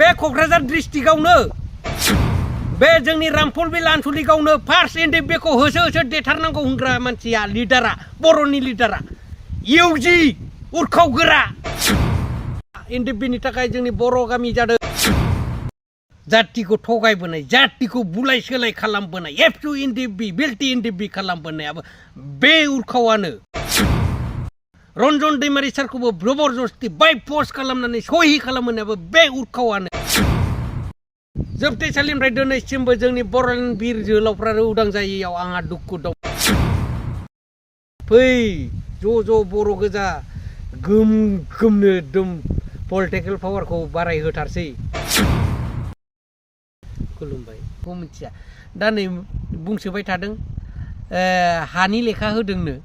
बे क'क्राझार डिस्ट्रिक्टआवनो बे जोंनि रामफल बिल आनसलिकआवनो फार्स्ट एनडिएफबिखौ होसो होसो देथारनांगौ होनग्रा मानसिया लिडारा बर'नि लिडारा इउजि उरखावगोरा एनडिएफबिनि थाखाय जोंनि बर' गामि जादों जातिखौ थगायबोनाय जातिखौ बुलाय सोलाय खालामबोनाय एबसु एनडिएफबि बिल्टि एनडिएफबि खालामबोनायाबो बे उरखावानो रन्जन दैमारि सारखौबो जबरदस्ति बाय पस्ट खालामनानै सहि खालामहोनायाबो बे उरखावानो जोबथेसालिनिफ्राय दिनैसिमबो जोंनि बर'लेण्ड बिर जोहोलावफ्रा उदां जायैयाव आंहा दुखु दं फै ज' बर' गोजा गोम गोमनो एकदम पलिटिकेल पावारखौ बारायहोथारसै खुलुमबाय बेखौ मिथिया दा नै बुंसोबाय थादों हानि लेखा होदोंनो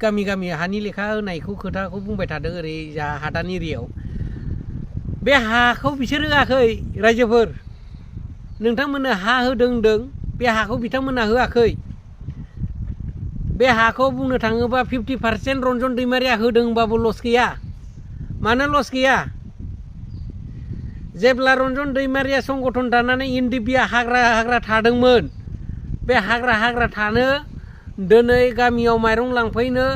गामि गामि हानि लेखा होनायखौ खोथाखौ बुंबाय थादों ओरै जा हादान एरियायाव बे हाखौ बिसोर होआखै रायजोफोर नोंथांमोननो हा होदों होनदों बे हाखौ बिथांमोनहा होआखै बे हाखौ बुंनो थाङोबा 50% रन्जन दैमारिया होदों होनबाबो लस गैया मानो लस गैया जेब्ला रन्जन दैमारिया संगठन दानानै एनडिएफबिआ हाग्रा थादोंमोन बे हाग्रा थानो दिनै गामियाव माइरं लांफैनो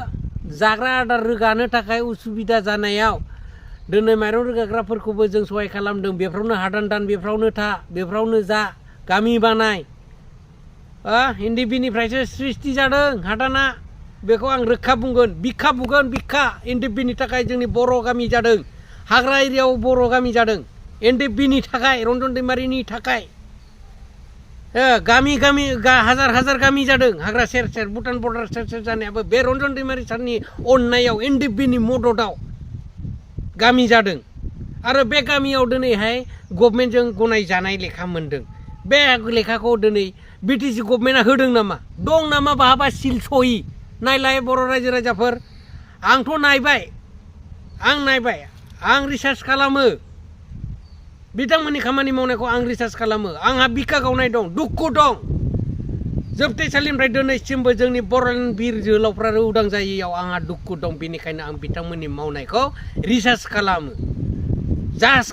जाग्रा आदार रोगानो थाखाय उसुबिदा जानायाव दिनै माइरं रोगाग्राफोरखौबो जों सहाय खालामदों बेफ्रावनो हादान दान बेफ्रावनो था बेफ्रावनो जा गामि बानाय एनडिएफबिनिफ्रायसो सृष्टि जादों हादाना बेखौ आं रोखा बुंगोन बिखा बुंगोन बिखा एनडिएफबिनि थाखाय जोंनि बर' गामि जादों हाग्रा एरियायाव बर' गामि जादों एनडिएफबिनि थाखाय रन्जन दैमारिनि थाखाय गामि गामि हाजार गामि जादों हाग्रा सेर सेर भुटान बर्डार सेर सेर जानायाबो बे रन्जन दैमारि सारनि अननायाव एनडिएफबिनि मददआव गामि जादों आरो बे गामियाव दिनैहाय गभर्नमेन्टजों गनायजानाय लेखा मोनदों बे लेखाखौ दिनै बिटिसि गभर्नमेन्टआ होदों नामा दं नामा बहाबा सिल सहि नायलाय बर' रायजो राजाफोर आंथ' नायबाय आं रिसार्च खालामो बिथांमोननि खामानि मावनायखौ आं रिसार्च खालामो आंहा बिखा गावनाय दं दुखु दं जोबथेसालिनिफ्राय दिनैसिमबो जोंनि बर'लेण्ड बिर जोहोलावफ्रा उदां जायैयाव आंहा दुखु दं बेनिखायनो आं बिथांमोननि मावनायखौ रिसार्च खालामो जाज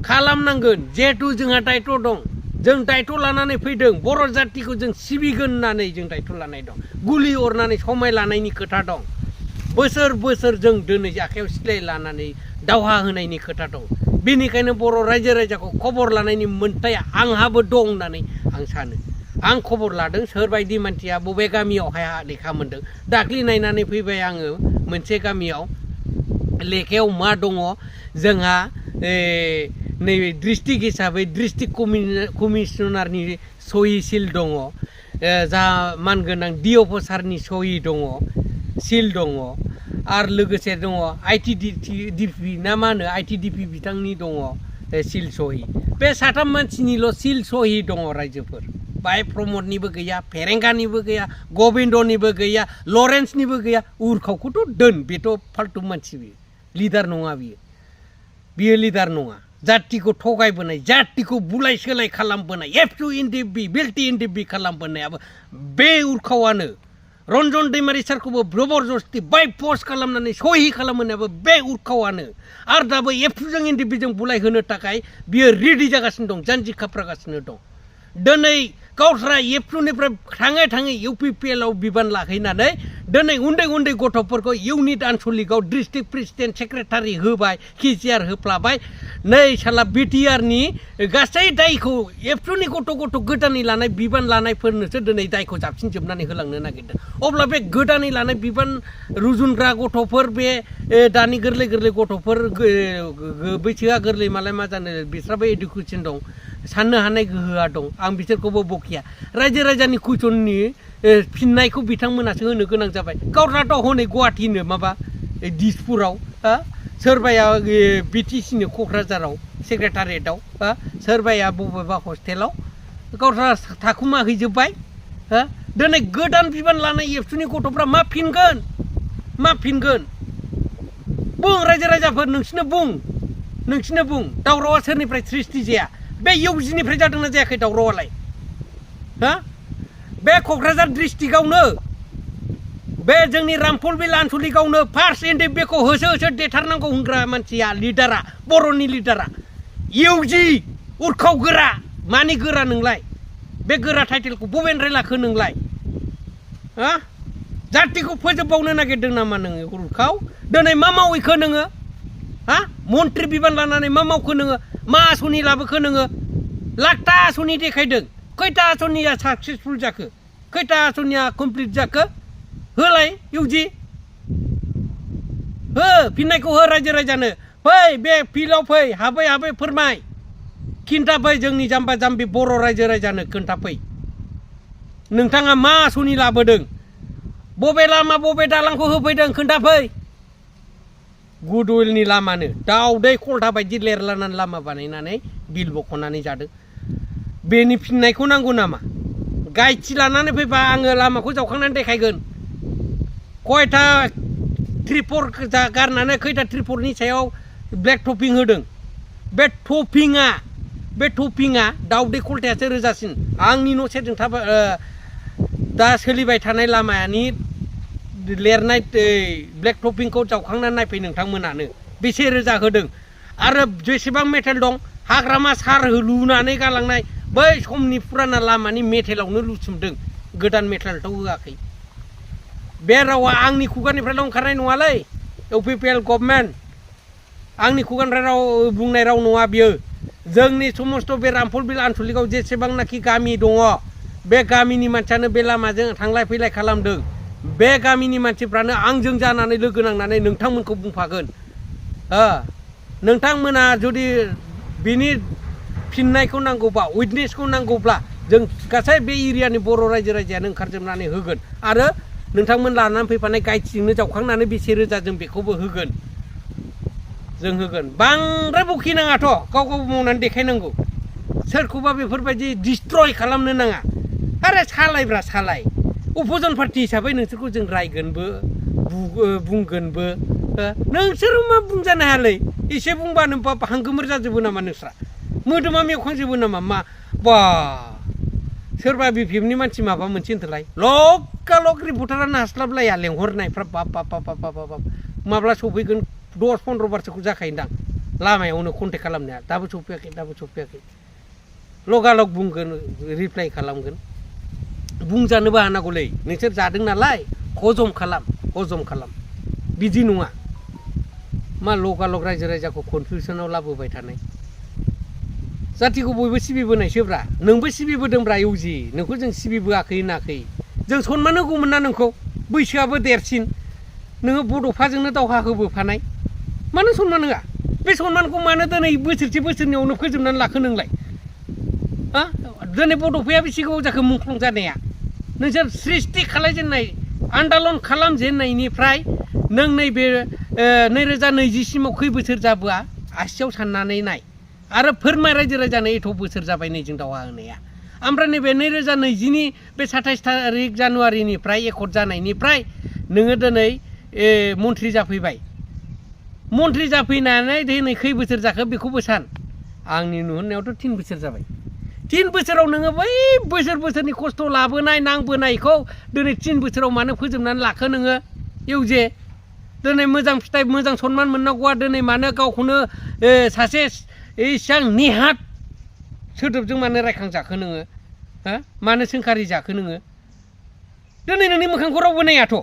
खालामनांगोन जिहेतु जोंहा दायथ' दं जों दायथ' लानानै फैदों बर' जातिखौ जों सिबिगोन होननानै जों दायथ' लानाय दं गुलि अरनानै समाय लानायनि खोथा दं बोसोर जों दिनै आखायाव सिलाय लानानै दावहा होनायनि खोथा दं बेनिखायनो बर' रायजो राजाखौ खबर लानायनि मोन्थाया आंहाबो दं होननानै आं सानो आं खबर लादों सोरबायदि मानसिया बबे गामियावहाय लेखा मोनदों दाख्लि नायनानै फैबाय आङो मोनसे गामियाव लेखायाव मा दङ जोंहा नैबे डिस्ट्रिक्ट हिसाबै डिस्ट्रिक्ट कमिशनारनि सहि सिल दङ जा मानगोनां डिअ सारनि सहि दङ सिल दङ आरो लोगोसे दङ आइटिडिपि ना मा होनो आइटिडिपि बिथांनि दङ सिल सहि बे साथाम मानसिनिल' सिल सहि दङ रायजोफोर बाय प्रमदनिबो गैया फेरेंगानिबो गैया गबिन्दनिबो गैया लरेन्सनिबो गैया उरखावखौथ' दोन बेथ' फाल्तु मानसि बियो लिडार नङा बियो लिडार नङा जातिखौ थगायबोनाय जातिखौ बुलाय सोलाय खालामबोनाय एबसु एनडिएफबि बिल्टि एनडिएफबि खालामबोनायाबो बे उरखावानो रन्जन दैमारि सारखौबो जबरदस्ति बाय पस्ट खालामनानै सहि खालामहोनायाबो बे उरखावानो आरो दाबो एबसुजों एनडिएफबिजों बुलाय होनो थाखाय बियो रेडि जागासिनो दं जानजि खाफ्रागासिनो दं दिनै गावस्रा एबसुनिफ्राय थाङै इउपिपिएलआव बिबान लाहैनानै दिनै उन्दै गथ'फोरखौ इउनिट आनसलिकआव डिस्ट्रिक्ट प्रेसिडेन्ट सेक्रेटारि होबाय केजिआर होफ्लाबाय नै साला बिटिआरनि गासै दायखौ एबसुनि गथ' गोदानै लानाय बिबान लानायफोरनोसो दिनै दायखौ जाबसिनजोबनानै होलांनो नागिरदों अब्ला बे गोदानै लानाय बिबान रुजुनग्रा गथ'फोर बे दानि गोरलै गथ'फोर बैसोआ गोरलै मालाय मा जानो बिस्राबो इडुकेसन दं साननो हानाय गोहोआ दं आं बिसोरखौबो बखिया रायजो राजानि कुइसननि फिननायखौ बिथांमोनासो होनो गोनां जाबाय गावस्राथ' हनै गुवाहाटिनो माबा दिसपुराव सोरबाया बिटिसिनो क'क्राझाराव सेक्रेटारियेटआव सोरबाया बबेबा हस्टेलाव गावस्रा थाखुमा हैजोब्बाय दिनै गोदान बिबान लानाय एबसुनि गथ'फ्रा मा फिनगोन बुं रायजो राजाफोर नोंसिनो बुं दावरावआ सोरनिफ्राय सृष्टि जाया बे इउजिनिफ्राय जादोंना जायाखै दावरावआलाय बे क'क्राझार डिस्ट्रिक्टआवनो बे जोंनि रामफलबिल आनसलिकआवनो फार्स्ट NDP-खौ होसो होसो देथारनांगौ होनग्रा मानसिया लिडारा बर'नि लिडारा इउजि उरखाव गोरा मानि गोरा नोंलाय बे गोरा टाइटेलखौ बबेनिफ्राय लाखो नोंलाय हा जातिखौ फोजोबबावनो नागिरदों नामा नोङो उरखाव दिनै मा मावैखो नोङो हा मन्त्रि बिबान लानानै मा मावखो नोङो मा आसनि लाबोखो नोङो लाखथा आसनि देखायदों खैथा आसनिया साक्सेसफुल जाखो खैथा आसनिया कमप्लिट जाखो होलाय इउजि हो फिननायखौ हो रायजो राजानो फै बे फिल्डआव फै हाबै हाबै फोरमाय खिन्थाफै जोंनि जाम्बा जाम्बि बर' रायजो राजानो खोन्थाफै नोंथाङा मा आसनि लाबोदों बबे लामा बबे दालांखौ होफैदों खोन्थाफै गुडविलनि लामानो दाउदै खलथा बायदि लेरलानानै लामा बानायनानै बिल बख'नानै जादों बेनि फिननायखौ नांगौ नामा गायथि लानानै फैबा आङो लामाखौ जावखांनानै देखायगोन खयथा ट्रिपर गारनानै खैथा ट्रिपरनि सायाव ब्लेक टपिं होदों बे टपिंआ दाउदै खलथायासो रोजासिन आंनि न' सेरजों दा सोलिबाय थानाय लामानि लिरनाय ब्लेक टपिंखौ जावखांनानै नायफै नोंथांमोनानो बेसे रोजा होदों आरो जेसेबां मेटेल दं हाग्रामा सार लुनानै गालांनाय बै समनि फुराना लामानि मेटेलावनो लुसुमदों गोदान मेटेलथ' होआखै बे रावा आंनि खुगानिफ्रायल' ओंखारनाय नङालै UPPL गभर्नमेन्ट आंनि खुगानिफ्राय बुंनाय राव नङा बियो जोंनि समस्त बे रामफलबिल आनसलिकआव जेसेबांनाखि गामि दङ बे गामिनि मानसियानो बे लामाजों थांलाय फैलाय खालामदों बे गामिनि मानसिफ्रानो आंजों जानानै लोगो नांनानै नोंथांमोनखौ बुंफागोन नोंथांमोना जुदि बिनि फिननायखौ नांगौबा उइटनेसखौ नांगौब्ला जों गासै बे एरियानि बर' रायजो राजायानो ओंखारजोबनानै होगोन आरो नोंथांमोन लानानै फैफानाय गायथिजोंनो जावखांनानै बेसे रोजा जों बेखौबो होगोन जों होगोन बांद्राय बखिनाङाथ' गाव गाव मावनानै देखायनांगौ सोरखौबा बेफोरबायदि डिस्ट्रय खालामनो नाङा आरे सालायब्रा सालाय अपोजिसन पार्टि हिसाबै नोंसोरखौ जों रायगोनबो बुंगोनबो नोंसोर मा बुंजानो हायालै एसे बुंबानो हांगोमोर जाजोबो नामा नोंस्रा मोदोमा मेवखांजोबो नामा मा बा सोरबा BPFनि मानसि माबा मोनसे होनथोलाय लग रिपर्टारानो हास्लाबलाया लेंहरनायफ्रा बाब माब्ला सफैगोन 10-15 बारसोखौ जाखायोदां लामायावनो कन्टेक्ट खालामनाया दाबो सफैयाखै लगालग बुंगोन रिप्लाइ खालामगोन बुंजानोबो हानांगौलै नोंसोर जादों नालाय हजम खालाम बिदि नङा मा लगालग रायजो राजाखौ कनफिउसनाव लाबोबाय थानाय जातिखौ बयबो सिबिबोनायसोब्रा नोंबो सिबिबोदोंब्रा इउजि नोंखौ जों सिबिबोआखै होनाखै जों सनमान होगौमोन ना नोंखौ बैसोआबो देरसिन नोङो बड'फाजोंनो दावहा होबोफानाय मानो सनमान होआ बे सनमानखौ मानो दिनै बोसोरसे बोसोरनैयावनो फोजोबनानै लाखो नोंलाय दिनै बड'फाया बेसे गोबाव जाखो मुंख्लं जानाया नोंसोर सृष्टि खालामजेननाय आन्दालन खालामजेननायनिफ्राय नों नैबे 2020सिमाव खै बोसोर जाबोआ आसियाव साननानै नाय आरो फोरमाय रायजो राजानो एथ' बोसोर जाबाय नै जों दावहा होनाया ओमफ्राय नैबे 2020नि बे 27 तारिख जानुवारिनिफ्राय एकर्ड जानायनिफ्राय नोङो दिनै मन्थ्रि जाफैबाय मन्थ्रि जाफैनानै दिनै खै बोसोर जाखो बेखौबो सान आंनि नुहुरनायावथ' 3 बोसोर जाबाय 3 बोसोराव नोङो बै बोसोरनि खस्थ' लाबोनाय नांबोनायखौ दिनै 3 बोसोराव मानो फोजोबनानै लाखो नोङो इउजे दिनै मोजां फिथाइ मोजां सनमान मोननांगौआ दिनै मानो गावखौनो सासे इसां नेहात सोदोबजों मानो रायखांजाखो नोङो मानो सोंखारि जाखो नोङो दिनै नोंनि मोखांखौ रावबो नायाथ'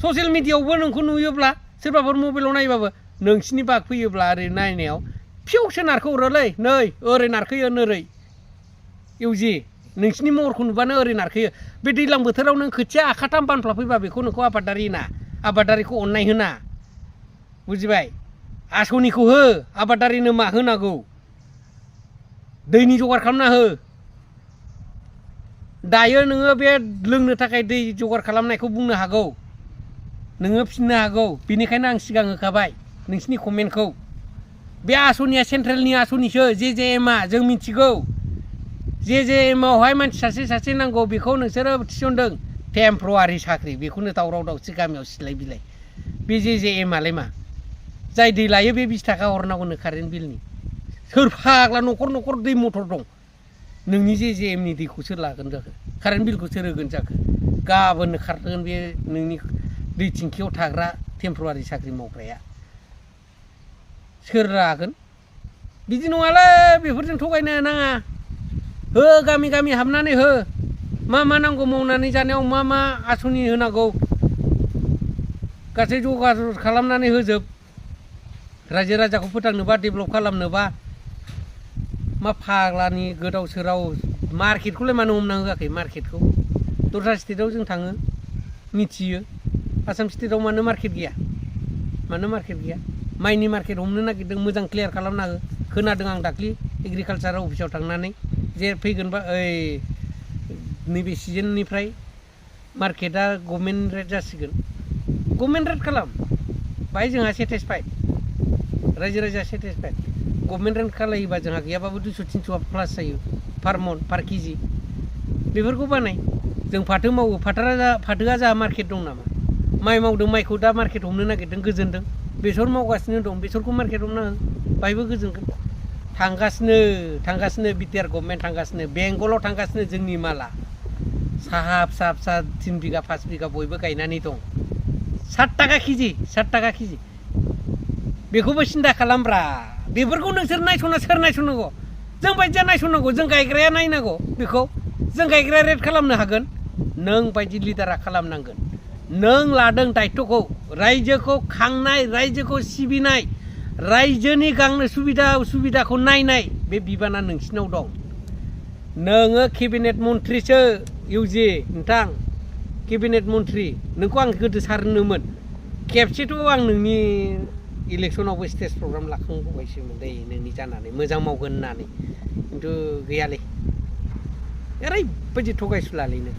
ससियेल मिडियायावबो नोंखौ नुयोब्ला सोरबाफोर मबाइलाव नायबाबो नोंसिनि बाग फैयोब्ला ओरै नायनायाव फिउसो नारखो हरोलै नै ओरै नारखोयो नोरै इउजि नोंसिनि महरखौ नुबानो ओरै नारखोयो बे दैज्लां बोथोराव नों खोथिया आखाथाम बानफ्ला फैबा बेखौ नोंखौ आबादारिखौ अननाय होना बुजिबाय आसनिखौ हो आबादारिनो मा होनांगौ दैनि जगार खालामना हो दायो नोङो बे लोंनो थाखाय दै जगार खालामनायखौ बुंनो हागौ नोङो फिननो हागौ बेनिखायनो आं सिगां होखाबाय नोंसिनि कमेन्टखौ बे आसनिया सेन्ट्रेलनि आसनिसो JJMआ जों मिथिगौ JJMआवहाय मानसि सासे नांगौ बेखौ नोंसोरो थिसनदों टेम्परारि साख्रि बेखौनो दावराव दावसि गामियाव सिलाय बिलाय बे JJMआलाय मा जाय दै लायो बे 20 थाखा हरनांगौनो कारेन्ट बिलनि सोर फाग्ला न'खर दै मटर दं नोंनि JJMनि दैखौ सोर लागोन जाखो कारेन्ट बिलखौ सोर होगोन जाखो गाबोननो खारगोन बे नोंनि दै थिंखियाव थाग्रा टेम्परारि साख्रि मावग्राया सोर लागोन बिदि नङालै बेफोरजों थगायनो नाङा हो गामि गामि हाबनानै हो मा मा नांगौ मावनानै जानायाव मा मा आसनि होनांगौ गासै जगाजग खालामनानै होजोब रायजो राजाखौ फोथांनोबा डेभेलप खालामनोबा मा फाग्लानि गोदाव सोराव मार्केटखौलाय मानो हमना होआखै मार्केटखौ दस्रा स्टेटआव जों थाङो मिथियो आसाम स्टेटआव मानो मार्केट गैया माइनि मार्केट हमनो नागिरदों मोजां क्लियार खालामना हो खोनादों आं दाख्लि एग्रिकालसार अफिसाव थांनानै जे फैगोनबा नैबे सिजननिफ्राय मार्केटआ गभर्नमेन्ट रेट जासिगोन गभर्नमेन्ट रेट खालाम बाहाय जोंहा सेटिसफाइड रायजो राजा सेटिसफाइड गभर्नमेन्ट रेट खालायोबा जोंहा गैयाबाबो 200-300 प्लास जायो पार मन पार केजि बेफोरखौ बानाय जों फाथो मावो फाथोआ जोंहा मार्केट दं नामा माइ मावदों माइखौ दा मार्केट हमनो नागिरदों गोजोनदों बेसर मावगासिनो दं बेसरखौ मार्केट हमना हो बाहायबो गोजोनगोन थांगासिनो बिटिआर गभर्नमेन्ट थांगासिनो बेंगलाव थांगासिनो जोंनि माला साहा फिसा 3 बिगा 5 बिगा बयबो गायनानै दं 60 थाखा केजि बेखौबो सिन्था खालामब्रा बेफोरखौ नोंसोर नायस'ना सोर नायस'नांगौ जों बायदिया नायस'नांगौ जों गायग्राया नायनांगौ बेखौ जों गायग्राया रेट खालामनो हागोन नों बायदि लिडारा खालामनांगोन नों लादों दायित्वखौ रायजोखौ खांनाय रायजोखौ सिबिनाय रायजोनि गांनो सुबिदाखौ नायनाय बे बिबाना नोंसिनाव दं नोङो केबिनेट मन्थ्रिसो इउजि नोंथां केबिनेट मन्थ्रि नोंखौ आं गोदो सारनोमोन खेबसेथ' आं नोंनि इलेक्सनावबो स्टेज प्रग्राम लाखांबायसोमोन दै नोंनि जानानै मोजां मावगोन होननानै खिन्थु गैयालै ओरैबायदि थगायसुलालै नों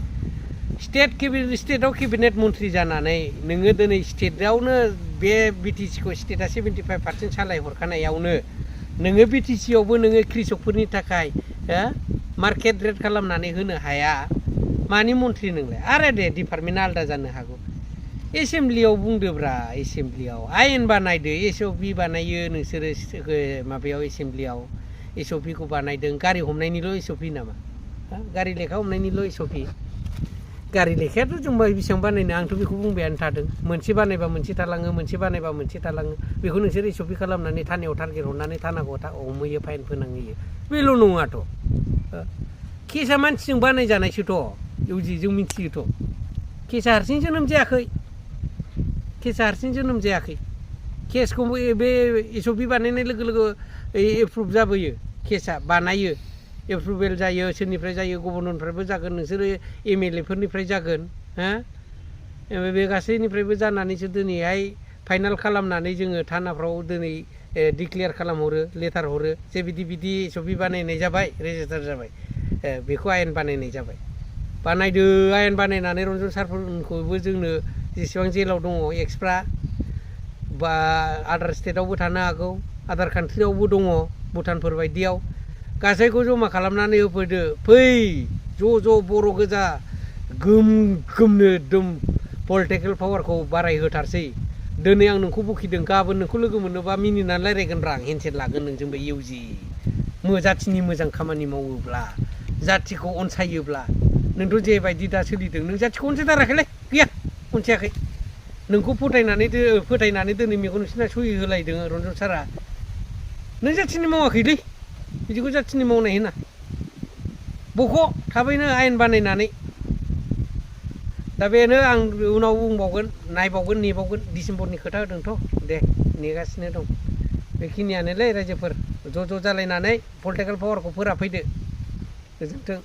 स्टेटआव केबिनेट मन्थ्रि जानानै नोङो दिनै स्टेटआवनो बे बिटिसिखौ स्टेटआ 75% सालायहरखानायावनो नोङो बिटिसियावबो नोङो कृषकफोरनि थाखाय मार्केट रेट खालामनानै होनो हाया मानि मन्थ्रि नोंलाय आरो दे डिपार्टमेन्टआ आलादा जानो हागौ एसेमब्लियाव बुंदोब्रा एसेमब्लियाव आयेन बानायदो एसअपि बानायो नोंसोरो माबायाव एसेमब्लियाव एसअपिखौ बानायदों गारि हमनायनिल' एसअपि नामा गारि लेखा हमनायनिल' एसअपि गारि लेखायाथ' जों बेसेबां बानायनो आंथ' बेखौ बुंबायानो थादों मोनसे बानायबा मोनसे थालाङो मोनसे बानायबा मोनसे थालाङो बेखौ नोंसोर एसअपि खालामनानै थानायाव टारगेट हरनानै थानाखौ हमहैयो फाइन फोनांहैयो बेल' नङाथ' केसा मानसिजों बानायजानायसोथ' इउजि जों मिथियोथ' केसा हारसिं जोनोम जायाखै केसखौ बे एसअपि बानायनाय लोगो लोगो एप्रुभ जाबोयो केसा बानायो एप्रुभेल जायो सोरनिफ्राय जायो गभर्नरनिफ्रायबो जागोन नोंसोरो एमएलए फोरनिफ्राय जागोन बे गासैनिफ्रायबो जानानैसो दिनैहाय फाइनाल खालामनानै जोङो थानाफ्राव दिनै डिक्लेयार खालामहरो लेटार हरो जे बिदि एसअपि बानायनाय जाबाय रेजिस्टार जाबाय बेखौ आयेन बानायनाय जाबाय बानायदो आयेन बानायनानै रन्जन सारफोरखौबो जोंनो जेसेबां जेलाव दङ एक्सफ्रा बा आदार स्टेटआवबो थानो हागौ आदार कान्ट्रियावबो दङ भुटानफोर बायदियाव गासैखौ जमा खालामनानै होफैदो फै ज' बर' गोजा गोमनो एकदम पलिटिकेल पावारखौ बारायहोथारसै दिनै आं नोंखौ बखिदों गाबोन नोंखौ लोगो मोनोबा मिनिनानै रायज्लायगोन आं हेन्डसेक लागोन नोंजोंबो इउजि जाथिनि मोजां खामानि मावोब्ला जाथिखौ अनसायोब्ला नोंथ' जेबायदि दा सोलिदों नों जाथिखौ अनसायथाराखैलै गैया अनसायाखै नोंखौ फोथायनानै दिनै मेगन नोंसिना सहि होलायदों रन्जन सारा नों जाथिनि मावाखैलै बिदिखौ जाथिनि मावनाय होना बख' थाबैनो आयेन बानायनानै दा बेनो आं उनाव बुंबावगोन नायबावगोन नेबावगोन डिसेम्बरनि खोथा होदोंथ' दे नेगासिनो दं बेखिनियानोलै रायजोफोर ज' जालायनानै पलिटिकेल पावारखौ फोराफैदो गोजोन्थों।